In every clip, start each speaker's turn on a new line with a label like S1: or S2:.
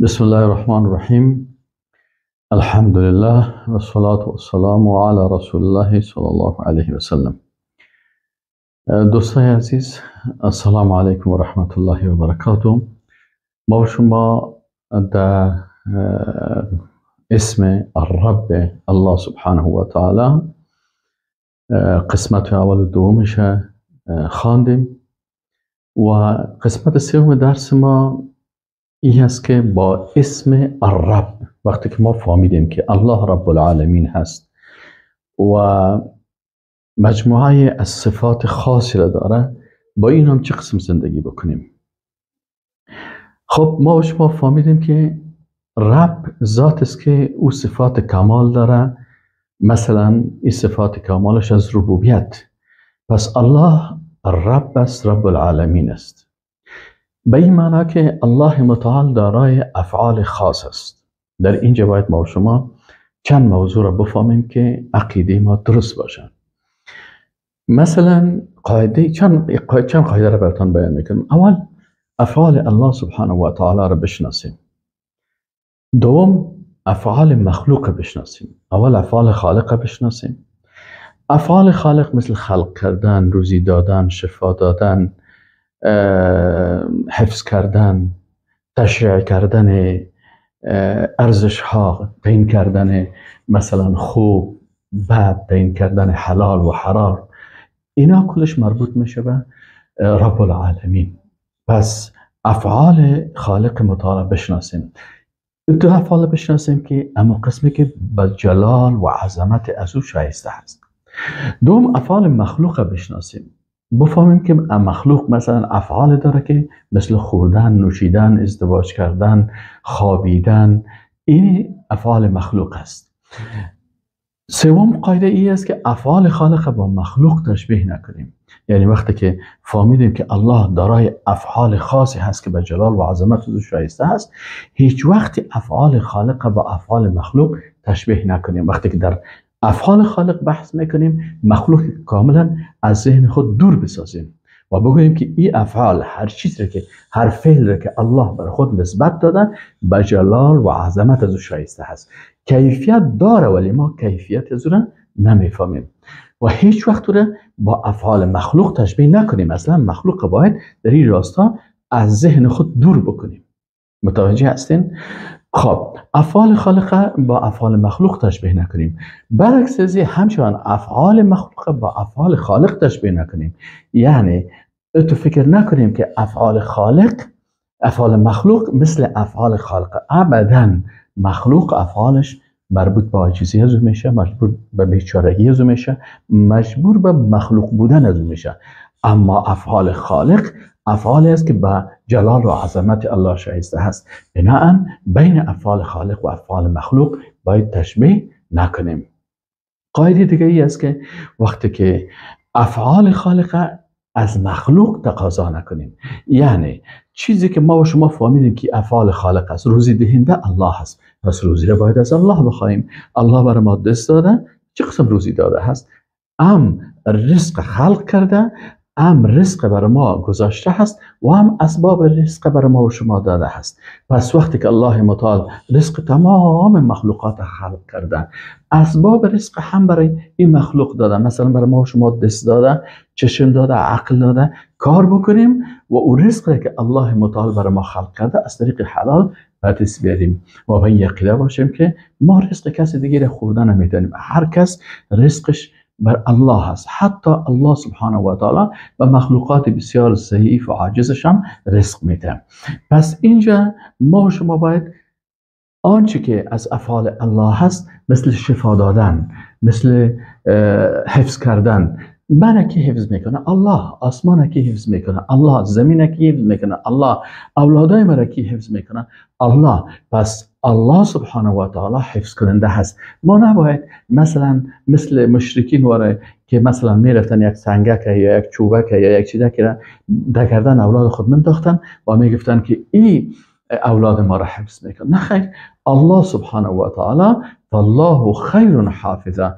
S1: بسم الله الرحمن الرحیم. الحمد لله و الصلاة و السلام علی رسول الله صلی الله علیه و سلم. دوستای عزیز، السلام علیکم و رحمت الله و برکاته. ما و شما در اسم الرب الله سبحانه و تعالی قسمت اول و دومش خواندیم و قسمت سوم درس ما این هست که با اسم الرب، وقتی که ما فهمیدیم که الله رب العالمین هست و مجموعه از صفات خاصی را داره، با این هم چه قسم زندگی بکنیم. خب ما و شما فهمیدیم که رب ذات است که او صفات کمال داره، مثلا این صفات کمالش از ربوبیت. پس الله الرب است، رب العالمین است، به این معنا که الله متعال دارای افعال خاص است. در اینجا باید ما و شما چند موضوع را بفهمیم که عقیده ما درست باشه. مثلا قاعده چند قاعده را براتون بیان میکنم. اول، افعال الله سبحانه و تعالی را بشناسیم. دوم، افعال مخلوق بشناسیم. اول افعال خالق بشناسیم. افعال خالق مثل خلق کردن، روزی دادن، شفا دادن، حفظ کردن، تشریع کردن ارزش ها، تعیین کردن مثلا خوب بد، تعیین کردن حلال و حرام، اینا کلش مربوط میشه به رب العالمین. پس افعال خالق متعال بشناسیم. دو افعال بشناسیم که اما قسمی که به جلال و عظمت از او شایسته هست. دوم، افعال مخلوق بشناسیم. بفهمیم که مخلوق مثلا افعال داره که مثل خوردن، نوشیدن، ازدواج کردن، خوابیدن، این افعال مخلوق است. سوم قاعده ای است که افعال خالق با مخلوق تشبیه نکنیم. یعنی وقتی که فهمیدیم که الله دارای افعال خاصی هست که به جلال و عظمت او شایسته است، هیچ وقتی افعال خالق با افعال مخلوق تشبیه نکنیم. وقتی که در افعال خالق بحث میکنیم، مخلوق کاملا از ذهن خود دور بسازیم و بگوییم که این افعال، هر چیزی که، هر فعل که الله بر خود نسبت داده، به جلال و عظمت از او شایسته هست. کیفیت داره ولی ما کیفیت از او را نمیفهمیم و هیچ وقت او را با افعال مخلوق تشبیه نکنیم. اصلا مخلوق باید در این راستا از ذهن خود دور بکنیم. متوجه هستین؟ خب افعال خالق با افعال مخلوق تشبیه نکنیم. برعکس از همچنان افعال مخلوق با افعال خالق تشبیه نکنیم. یعنی تو فکر نکنیم که افعال خالق، افعال مخلوق مثل افعال خالق. ابدا مخلوق افعالش مربوط به عاجزی از او میشه، مجبور به بیچارگی از او میشه، مجبور به مخلوق بودن از او میشه. اما افعال خالق افعالی است که به جلال و عظمت الله شایسته هست. بناءً بین افعال خالق و افعال مخلوق باید تشبیه نکنیم. قاعده دیگه ای است که وقتی که افعال خالق از مخلوق تقاضا نکنیم. یعنی چیزی که ما و شما فهمیدیم که افعال خالق است، روزی دهنده الله هست، پس روزی را باید از الله بخواهیم. الله برای ما دست داده، چه قسم روزی داده هست؟ ام رزق خلق کرده، هم رزق بر ما گذاشته هست و هم اسباب رزق بر ما و شما داده هست. پس وقتی که الله متعال رزق تمام مخلوقات خلق کرده، اسباب رزق هم برای این مخلوق داده، مثلا برای ما و شما دست داده، چشم داده، عقل داده، کار بکنیم و او رزق که الله متعال برای ما خلق کرده از طریق حلال به دست بیاریم و به این عقیده باشیم که ما رزق کسی دیگه خوردن نمیتونیم. هر کس رزقش بر الله هست. حتی الله سبحانه و تعالی به مخلوقات بسیار ضعیف و عاجزش هم رزق میده. پس اینجا ما و شما باید آنچه که از افعال الله هست، مثل شفا دادن، مثل حفظ کردن، من کی حفظ میکنه؟ الله. آسمان کی حفظ میکنه؟ الله. زمین کی حفظ میکنه؟ الله. اولادای مرا کی حفظ میکنه؟ الله. پس الله سبحانه و تعالی حفظ کننده هست. ما نباید مثلا مثل مشرکین واره که مثلا میرفتن یک سنگک یا یک چوبک یا یک چیزی که در گردن اولاد خود منداختن و میگفتن که این اولاد ما را حفظ میکنه. نه خیر، الله سبحانه و تعالی والله خیر حافظه.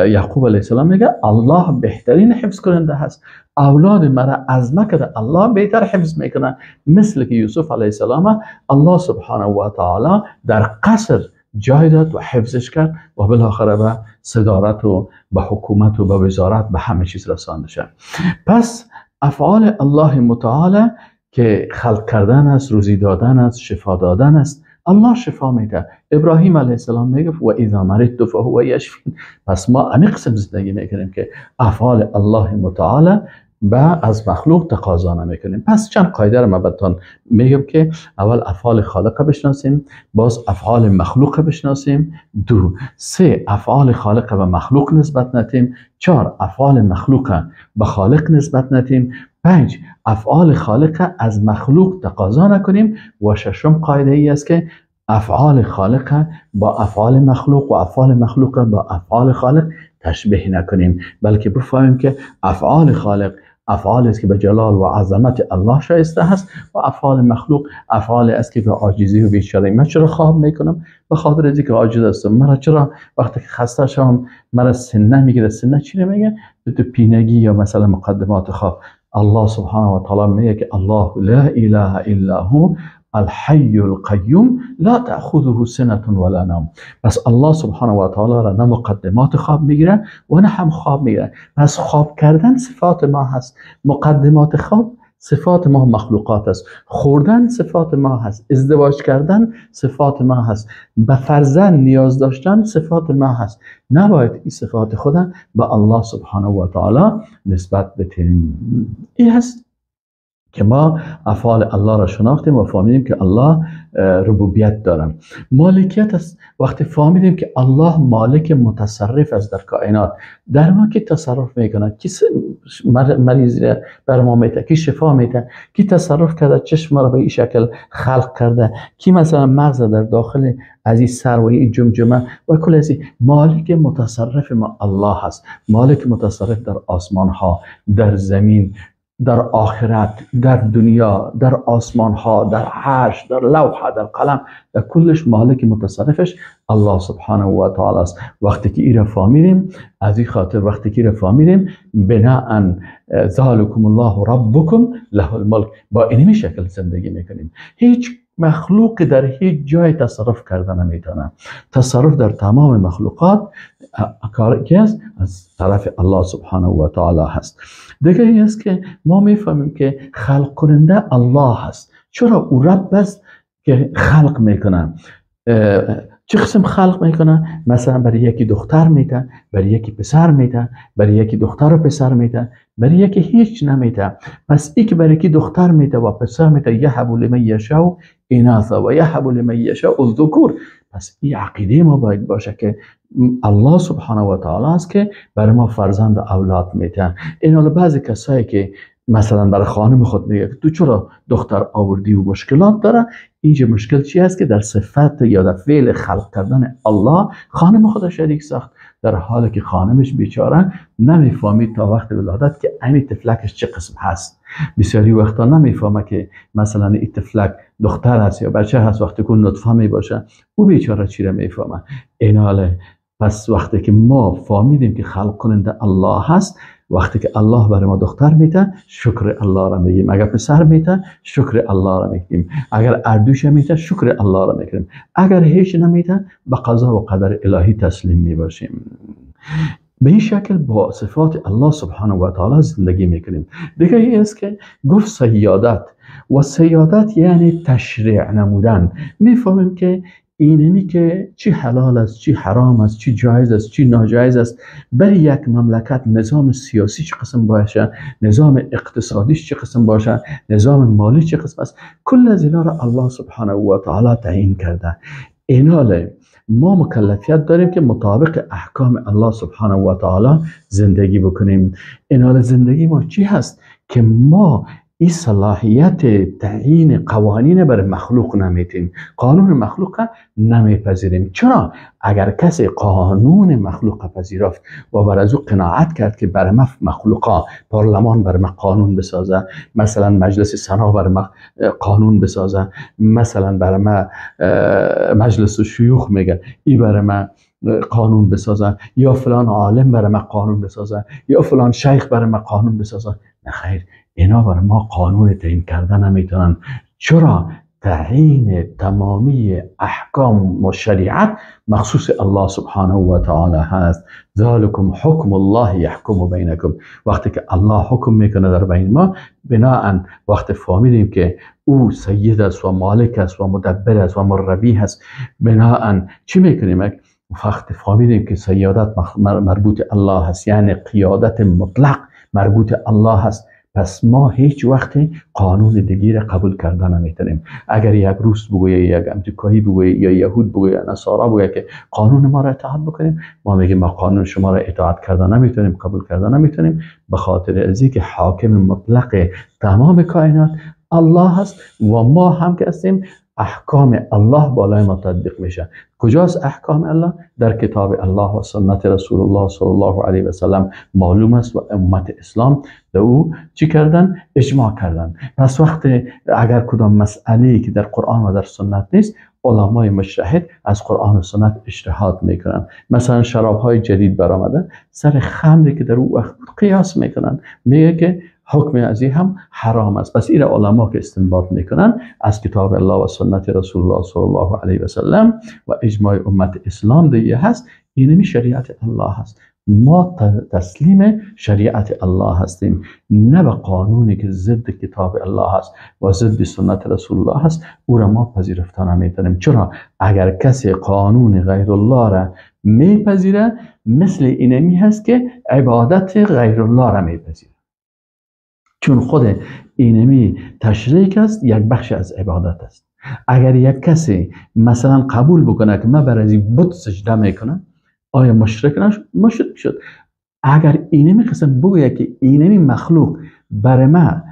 S1: یعقوب علیه السلام میگه الله بهترین حفظ کننده هست، اولاد مرا از ما کرده الله بهتر حفظ میکنه. مثل که یوسف علیه السلام الله سبحانه و تعالی در قصر جای داد و حفظش کرد و بالاخره به صدارت و به حکومت و به وزارت به همه چیز رسانده شد. پس افعال الله متعال که خلق کردن است، روزی دادن است، شفا دادن است، الله شفا میده. ابراهیم علیه السلام میگه و اذا مرضت فهو یشفین. پس ما همین قسم زندگی میکنیم که افعال الله متعال به از مخلوق تقاضا نمیکنیم. پس چند قاعده رو من براتون میگم که اول افعال خالق بشناسیم، باز افعال مخلوق بشناسیم، 2 3 افعال خالق به مخلوق نسبت ندیم، 4 افعال مخلوق به خالق نسبت ندیم، 5 افعال خالق از مخلوق تقاضا نکنیم، و 6 قاعده ای است که افعال خالق با افعال مخلوق و افعال مخلوق با افعال خالق تشبیه نکنیم، بلکه بفهمیم که افعال خالق افعال است که به جلال و عظمت الله شایسته هست و افعال مخلوق افعال است که به عاجزی و بیچارگی. من چرا خواب میکنم؟ به خاطر اینکه عاجز هستم. مرا چرا وقتی که خسته شوم مرا سنه میگیره؟ سنه چی میگه؟ تو پینگی یا مثلا مقدمات خواب. الله سبحانه و تعالی میگه که الله لا اله الا هو الحی القیوم لا تأخذه سنة ولا نوم. پس الله سبحانه و تعالی را نه مقدمات خواب میگیره و نه هم خواب میگیره. پس خواب کردن صفات ما هست، مقدمات خواب صفات ما مخلوقات است، خوردن صفات ما هست، ازدواج کردن صفات ما هست، به فرزند نیاز داشتن صفات ما هست. نباید این صفات خودم به الله سبحانه و تعالی نسبت بدیم. این هست که ما افعال الله را شناختیم و فهمیدیم که الله ربوبیت دارم. مالکیت است. وقتی فهمیدیم که الله مالک متصرف است در کائنات، در ما کی تصرف میکنه، کی مریض بر ما میته، کی شفا میته، کی تصرف کرده چشم را به این شکل خلق کرده، کی مثلا مغز در داخل از این سر و این جمجمه و کل از این، مالک متصرف ما الله هست. مالک متصرف در آسمان ها، در زمین، در آخرت، در دنیا، در آسمان ها، در عرش، در لوحه، در قلم، در کلش مالک متصرفش الله سبحانه و تعالی است. وقتی که این را فهمیدیم، از این خاطر وقتی که این را فهمیدیم، بناءً ذالکم الله ربکم له الملک، با اینمی شکل زندگی میکنیم. هیچ مخلوق در هیچ جای تصرف کرده نمیتونه. تصرف در تمام مخلوقات کار که است از طرف الله سبحانه و تعالی هست. دیگه این است که ما میفهمیم که خلق کننده الله هست. چرا او رب است که خلق میکنه؟ چه قسم خلق میکنه؟ مثلا برای یکی دختر میده، برای یکی پسر میده، برای یکی دختر و پسر میده، برای یکی هیچ نمیده. پس ای که برای یکی دختر میده و پسر میده، یهب لمن یشاء اناثا و یهب لمن یشاء الذکور. پس این عقیده ما باید باشه که الله سبحانه و تعالی است که برای ما فرزند اولاد میده. این حالا بعضی کسایی که مثلا برای خانم خود میگه تو چرا دختر آوردی و مشکلات داره، اینجا مشکل چی هست؟ که در صفت یا در فعل خلق کردن الله خانم خود شریک ساخت، در حالی که خانمش بیچاره نمیفهمید تا وقت ولادت که همین طفلکش چه قسم هست. بسیاری وقتا نمیفهمه که مثلا این طفلک دختر هست یا بچه هست، وقتی که نطفه میباشه او بیچاره چی را میفهمه. ایناله پس وقتی که ما فهمیدیم که خلق کننده الله هست، وقتی که الله برای ما دختر میده شکر الله را میگیم، اگر پسر میده شکر الله را میگیم، اگر اردوش میده شکر الله را میکنیم، اگر هیچ نمیده به قضا و قدر الهی تسلیم میباشیم. به این شکل با صفات الله سبحانه و تعالی زندگی میکنیم. دیگه این است که گفت سیادت، و سیادت یعنی تشریع نمودن. میفهمیم که اینمی که چی حلال است، چی حرام است، چی جایز است، چی ناجایز است، برای یک مملکت نظام سیاسی چه قسم باشه، نظام اقتصادیش چه قسم باشه، نظام مالی چه قسم است، کل از اینا را الله سبحانه و تعالی تعیین کرده. ایناله ما مکلفیت داریم که مطابق احکام الله سبحانه و تعالی زندگی بکنیم. ایناله زندگی ما چی هست؟ که ما این صلاحیت تعیین قوانین بر مخلوق نمیتیم، قانون مخلوق نمیپذیریم. چرا؟ اگر کسی قانون مخلوق پذیرفت و بر از او قناعت کرد که بر ما مخلوقا پارلمان بر ما قانون بسازه، مثلا مجلس سنا بر ما قانون بسازه، مثلا بر ما مجلس شیوخ میگه ای بر ما قانون بسازه، یا فلان عالم بر ما قانون بسازه، یا فلان شیخ بر ما قانون بسازه، نه خیر، اینا بر ما قانون تعیین کردن نمیتونن. چرا؟ تعیین تمامی احکام و شریعت مخصوص الله سبحانه و تعالی هست. ذالکم حکم الله یحکم بینکم. وقتی که الله حکم میکنه در بین ما، بناءً وقتی فهمیدیم که او سید است و مالک است و مدبر است و مربی هست، بناءً چی میکنیم؟ وقتی فهمیدیم که سیادت مربوط الله هست، یعنی قیادت مطلق مربوط الله هست، پس ما هیچ وقت قانون دیگه را قبول کردن نمیتونیم. اگر یک روس بگویه، یک امریکایی بگویه، یا یهود بگویه، یا نصارا بگویه که قانون ما را اطاعت بکنیم، ما میگیم ما قانون شما را اطاعت کردن نمیتونیم، قبول کردن نمیتونیم، به خاطر از اینکه حاکم مطلق تمام کائنات الله هست و ما هم که هستیم احکام الله بالای ما تطبیق میشه. کجاست احکام الله؟ در کتاب الله و سنت رسول الله صلی الله علیه و سلم معلوم است و امت اسلام به او چی کردن؟ اجماع کردن. پس وقت اگر کدام مسئله که در قرآن و در سنت نیست، علمای مجتهد از قرآن و سنت اجتهاد میکنن. مثلا شراب های جدید برآمده، سر خمری که در او وقت بود قیاس میکنن، میگه که حکم از این هم حرام است. پس این علما که استنباط میکنن از کتاب الله و سنت رسول الله صلی الله علیه و سلم و اجماع امت اسلام دیگه هست، اینمی شریعت الله هست. ما تسلیم شریعت الله هستیم، نه به قانونی که ضد کتاب الله هست و ضد سنت رسول الله هست، او را ما پذیرفته نمیتونیم. چرا؟ اگر کسی قانون غیر الله را میپذیره، مثل اینمی هست که عبادت غیر الله را میپذیره، چون خود اینمی تشریک است، یک بخش از عبادت است. اگر یک کسی مثلا قبول بکنه که من بر از این بت سجده میکنم، آیا مشرک نشد؟ مشرک شد. اگر اینمی قسم بگوید که اینمی مخلوق بر من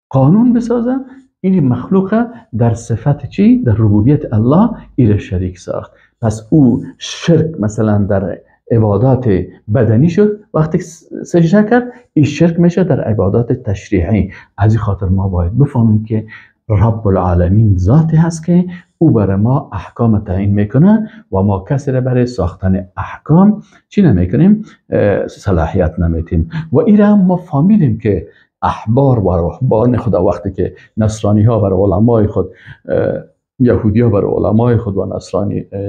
S1: قانون بسازه، این مخلوق در صفت چی؟ در ربوبیت الله ایره شریک ساخت. پس او شرک مثلا در عبادات بدنی شد، وقتی سجده کرد این شرک میشه در عبادات تشریعی. از این خاطر ما باید بفهمیم که رب العالمین ذاتی هست که او برای ما احکام تعیین میکنه و ما کسی را برای ساختن احکام چی نمیکنیم؟ صلاحیت نمیتیم. و این را ما فهمیدیم که احبار و رهبان خدا وقتی که نصرانی ها بر علمای خود، یهودی ها بر علمای خود و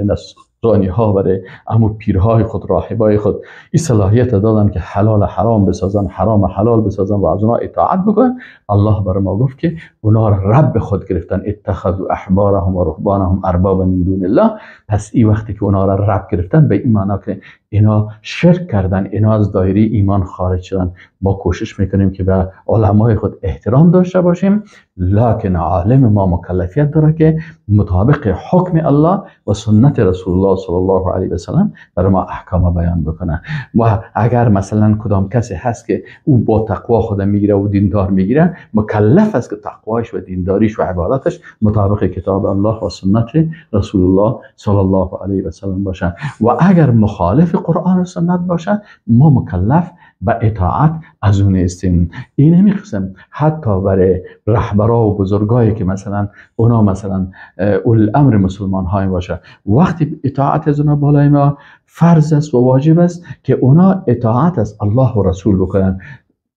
S1: نصرانی ها برای امو پیرهای خود، راهبای خود، این صلاحیت دادن که حلال حرام بسازن، حرام حلال بسازن و از اونا اطاعت بکنن. الله برای ما گفت که اونا رب خود گرفتن، اتخذوا احبارهم و رهبانهم اربابا من دون الله. پس این وقتی که اونا را رب گرفتن، به این معنا که اینا شرک کردن، اینا از دایره ایمان خارج شدن. ما کوشش میکنیم که به علمای خود احترام داشته باشیم، لکن عالم ما مکلفیت داره که مطابق حکم الله و سنت رسول الله صلی الله علیه و سلم برای ما احکام بیان بکنه. و اگر مثلا کدام کسی هست که او با تقوا خود میگیره و دیندار میگیره، مکلف است که تقوایش و دینداریش و عبادتش مطابق کتاب الله و سنت رسول الله صلی الله علیه و سلم باشه. و اگر مخالف قرآن و سنت باشه، ما مکلف به اطاعت از اون هستیم. این همی قسم حتی برای رهبرا و بزرگایی که مثلا اونا مثلا اول امر مسلمان های باشه، وقتی اطاعت از اونا بالای ما فرض است و واجب است که اونا اطاعت از الله و رسول بکنن،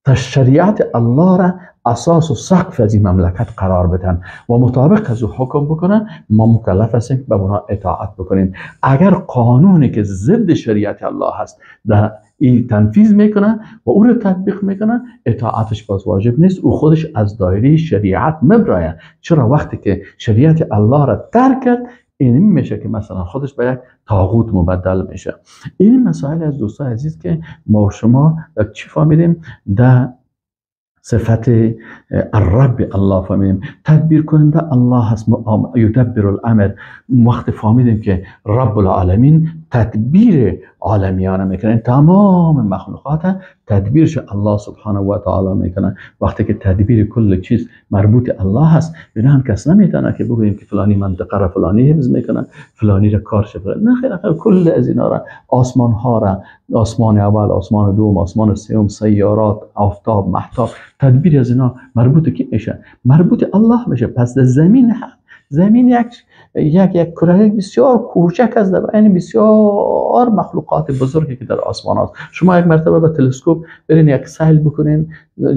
S1: تا شریعت الله را اساس و سقف از این مملکت قرار بدن و مطابق از او حکم بکنن. ما مکلف هستیم که به اونا اطاعت بکنیم. اگر قانونی که ضد شریعت الله هست در این تنفیذ میکنه و او رو تطبیق میکنه، اطاعتش باز واجب نیست، او خودش از دایره شریعت مبرایه. چرا؟ وقتی که شریعت الله را ترک کرد، این میشه که مثلا خودش به یک طاغوت مبدل میشه. این مسائل از دوستان عزیز که ما و شما چی فهمیدیم؟ در صفت الرب الله فهمیدیم، تدبیر کننده الله هست، یدبر الامر. وقت فهمیدیم که رب العالمین تدبیر عالمیانه میکنه، تمام مخلوقات تدبیرش الله سبحانه و تعالی میکنه. وقتی که تدبیر کل چیز مربوط الله هست، بنا کس نمیتونه که بگوییم که فلانی منطقه را فلانی حفظ میکنه، فلانی را کارش فلانی. نه خیر، کل از اینا را، آسمان ها را، آسمان اول، آسمان دوم، آسمان سوم، سیارات، آفتاب، مهتاب، تدبیر از اینا مربوط کی میشه؟ مربوط الله میشه. پس در زمین، زمین یک یک یک کره بسیار کوچک است در بین بسیار مخلوقات بزرگی که در آسمان است. شما یک مرتبه به تلسکوپ برین یک سیل بکنین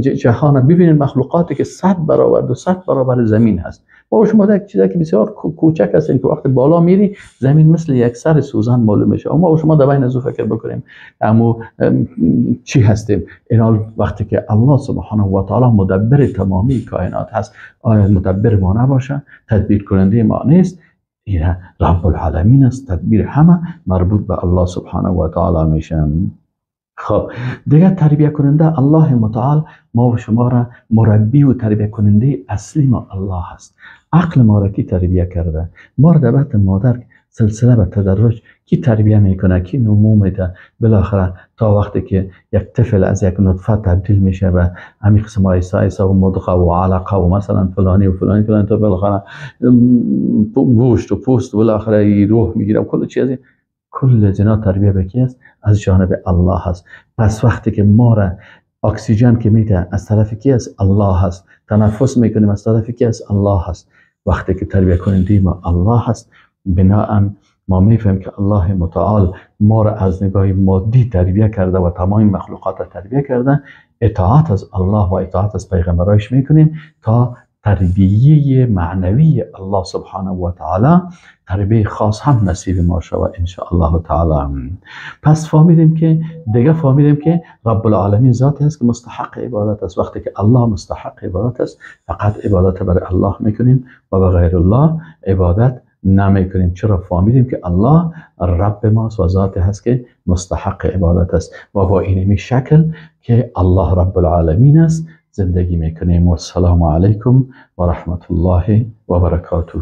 S1: جهان، ببینین مخلوقاتی که 100 برابر 200 برابر زمین هست. ما شما یک چیزی که بسیار کوچک هستیم که وقتی بالا میری زمین مثل یک سر سوزن معلوم میشه. اما شما در بین از فکر بکنیم اما چی هستیم؟ اینا وقتی که الله سبحانه و تعالی مدبر تمامی کائنات هست، آیا مدبر ما نباشه؟ تدبیر کننده ما نیست؟ این رب العالمین است، تدبیر همه مربوط به الله سبحانه و تعالی میشه. خب دیگه تربیه کننده الله متعال ما و شما را مربی و تربیه کننده اصلی ما الله هست. عقل ما را کی تربیه کرده؟ ما را در بطن مادر سلسله به تدرج کی تربیه میکنه، کی نمو میده، بالاخره تا وقتی که یک طفل از یک نطفه تبدیل میشه به همین قسم آیسا و مدغه و علقه و مثلا فلانی و فلانی فلانی تا بالاخره گوشت و پوست و بالاخره روح میگیره، کل چیزی، کل زنا تربیه به کی است؟ از جانب الله هست. پس وقتی که ما را اکسیژن که میده از طرف کی است؟ الله هست. تنفس میکنیم از طرف کی است؟ الله هست. وقتی که تربیه کننده ما الله هست، بناءً ما میفهمیم که الله متعال ما را از نگاه مادی تربیه کرده و تمام مخلوقات را تربیه کرده. اطاعت از الله و اطاعت از پیغمبرایش میکنیم تا تربیه معنوی الله سبحانه و تعالی تربیه خاص هم نصیب ما شود ان شاء الله تعالی. پس فهمیدیم که دیگه فهمیدیم که رب العالمین ذاتی است که مستحق عبادت است. وقتی که الله مستحق عبادت است، فقط عبادت برای الله میکنیم و به غیر الله عبادت نمیکنیم. چرا؟ فهمیدیم که الله رب ماست و ذاتی هست که مستحق عبادت است و با اینمی شکل که الله رب العالمین است زندگی میکنیم. و السلام علیکم و رحمت الله و برکاته.